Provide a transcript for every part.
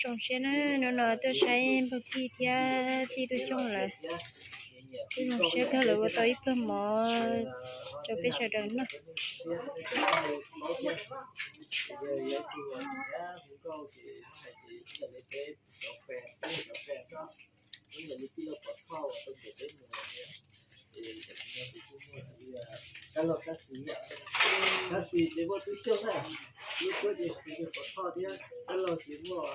Zoo siab na, hnub no tuaj saib npawg Kij thiab tij Tub Xyooj lawm. Twb zoo siab kawg lawv ua tau ib pluag mov rau peb sawv daws noj. Lub suab ces kuv yog Pov Thoj thiab dab laug ces muaj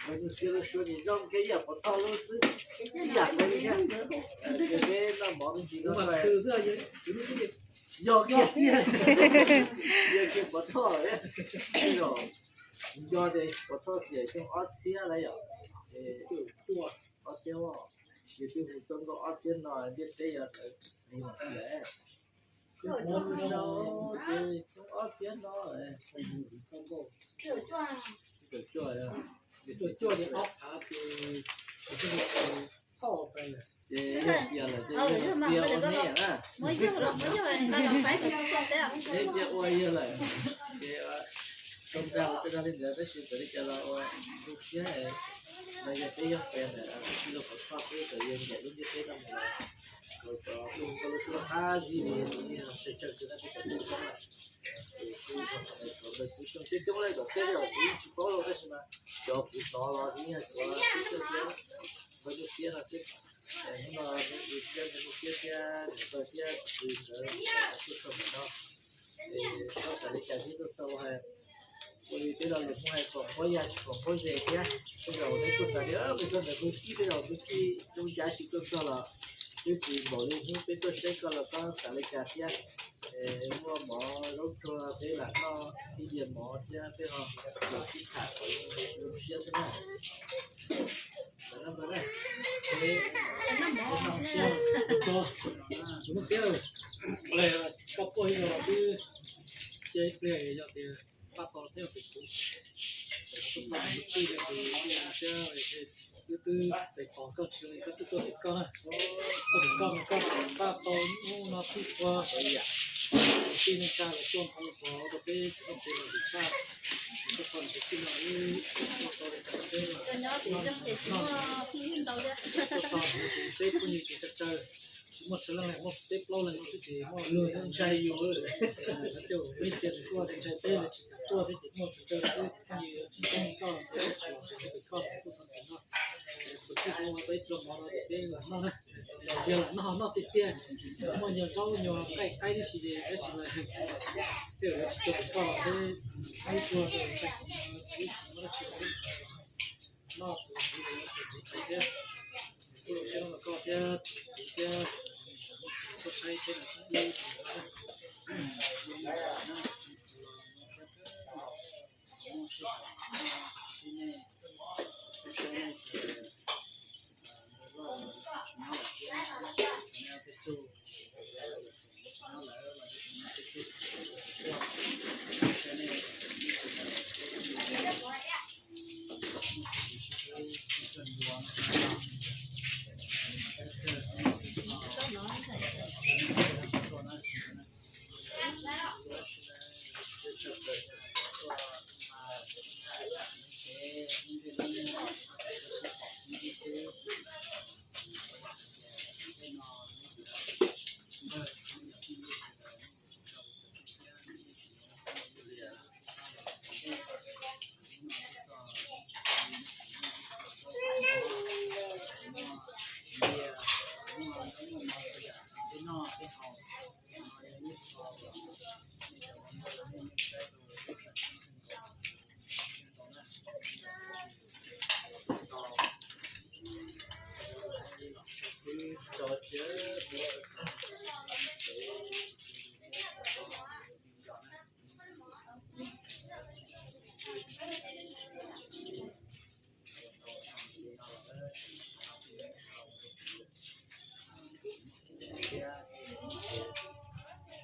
Npawg Nuj Xiab lub suab ces zoo nkauj ib yam Pov Thoj lub xwb, ib yam nkaus li thiab. Ces peb noj mov me ntsis no yog kiag, yog kiag Pov Thoj thiab. Tej zaum nco ces Pov Thoj xiam xyoo ob txhiab lawm yom, ob txhiab, ces twb hu txog nkaus ob txhiab no ntiaj teb yog ntawd, xiam ces xyoo ob txhiab no, ces yog xiam lawm ces yog xiam ua niam na. Neb cia ua yawg lawm, ces zoo dag ua tej dag li ntawd tab sis txawm li cas los ua zoo siab, los yog peb yog peb ntawm tij laug Pov Thoj xwb, txawm yawg ncaim lub ntiaj teb no mus lawm, txawm ua rau lub suab qab zib li, tus niag los tsawg tsawg xwb tab sis txawm tsis tau na. Ces kuj ua qhov ntawd rau Npawg Tub Xyooj coob coob li, kom peb los kuv yeej tsis paub lauj tab sis mas cov kuv hnov los yeej yog cov Tub Xyooj thiab Npawg Nuj Xiab no xwb. Hnub no Npawg Nuj Xiab thiab niam Npawg thiab tus nkawd tuaj txog ntawm no, es koj xav li cas thiab tuaj txog ua li peb lo lus Hmoob hais kom npaub yaj tsis kom npaub ze thiab. Tej zaum neb kuj xav tias peb txog ntawm Npawg Kij, tej zaum Npawg Kij zoo cas tsis tuaj txog los twb tsis npaum li hnub peb tuaj saib koj los koj xav li cas thiab. Muaj mov zaub tsuag peb lam noj, ib diav mov thiab peb ho los sib tham kom zoo siab xwb na. Ntawm no Npawg na, peb noj siab, kuv lub siab lawm. Koj puaj ib zaug los twb cia ib pliag yog tias pab tau los peb yog pem kuv, txhob txhob mus twj yog tus siab twb twb txais tos koj tsis zoo li koj twb tuaj tim koj na. Tuaj tim koj mas koj pab tau hnub no txhij txhua tij neej tsa lawv tuaj nthos rau peb tsis muaj kev los tim tshaj. Tuaj txog ntawm txij no wb tuaj tau li cas peb mas tuaj txog ntawm peb phooj ywg tsis tsawg tsawg, tsis muaj tshawj leej li, muaj peb plaub leeg no xwb ces muaj luag ntshai yus. Cov peb txias nws tuaj ntshai peb lawv tsis kam tuaj thiab ces muaj tsawg xwb. Phooj ywg tsis txheeb koj los peb tsis los tsis tau pem koj kuj thov txim no. Kuv txij kuv ua tau ib pluag mov no ces peb lam noj na. Ntsia lam noj noj tiag tiag, muaj nyuag zaub nyuag nqaij qaib tib si ces tab sis mas tej zaum yuav tsis tau pem koj los peb ib pluag rau ib tsis muaj dab tsi noj txuas ntxiv txuas ntxiv pais thiab. Kuj zoo siab los koj thiab kuv thiab tuaj saib peb no ib tus no na.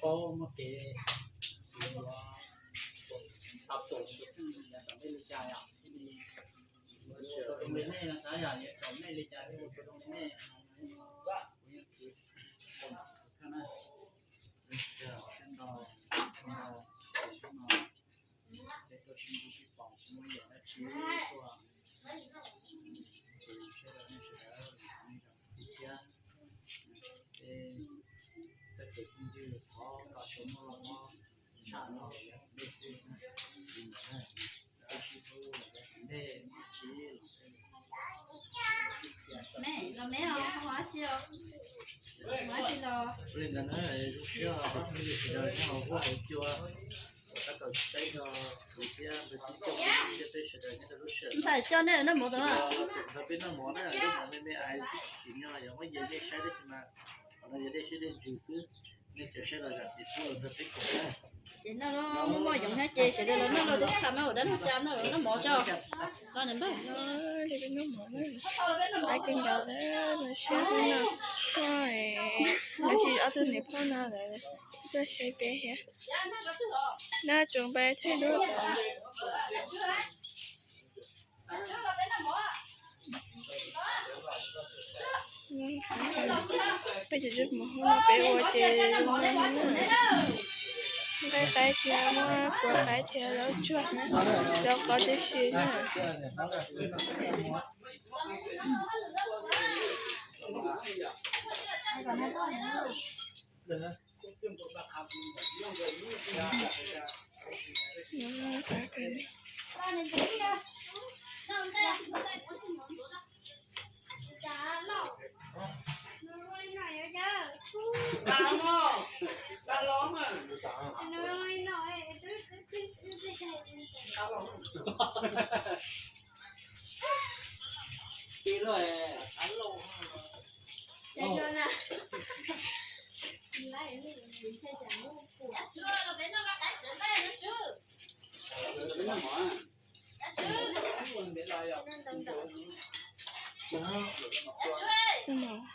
Paub muaj kev, tus yuav tau tus tus kheej yav tom ntej li cas yom, tus li nej no xav yom, yuav xyaum nej li cas thiaj ua tau zoo li nej no, kuv yeej khwv tau tus kheej na. Sawv daws, sawv daws, no Tsis muaj ib yam dab tsi tuaj, ces sawv daws nej sawv daws, nej zam txim thiab. Peb txoj kev phooj ywg thov kom tsuas muaj mob tshaj no rau nej xwb. Li ntawd na, peb sib hlub los ntej, tsis los me los me os, ua dab tsi os. Li ntawd na, zoo siab os, peb sawv daws nyob hauv huab hauv cua uas tab tom saib no, kuv thiab npawg Tib Tooj thiab peb sawv daws nyob rau lub sij hawm ntxhais coj nej noj mov tau na, nrog peb noj mov na, noj mov me me ais, tsis nyob yog muab yawg dej saib tab sis mas qhov no yog dej siab dej ntsws xwb, nej cov saib los zam txim pub los nrog peb koom na. Ces noj muaj muaj yoov thiab ces sawv daws los noj los tub qha mas ua dab noj cas noj, noj mov tso. Li peb noj mov na, qab kawg nkaus na, zoo siab thiab no. Tab sis ob tug niam phauj no lawv tuaj saib peb thiab. Noj tsoom pais thawj dua. Peb cov mus hauv no peb ua ces zoo no na. Nqaij qaib thiab muab kua qaib thiab zaub tsuag na, zaub qos tib si na.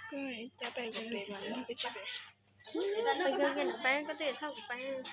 Koj cab pais pem mas koj cab pem. Pais koj, koj twb thauj kuv pais.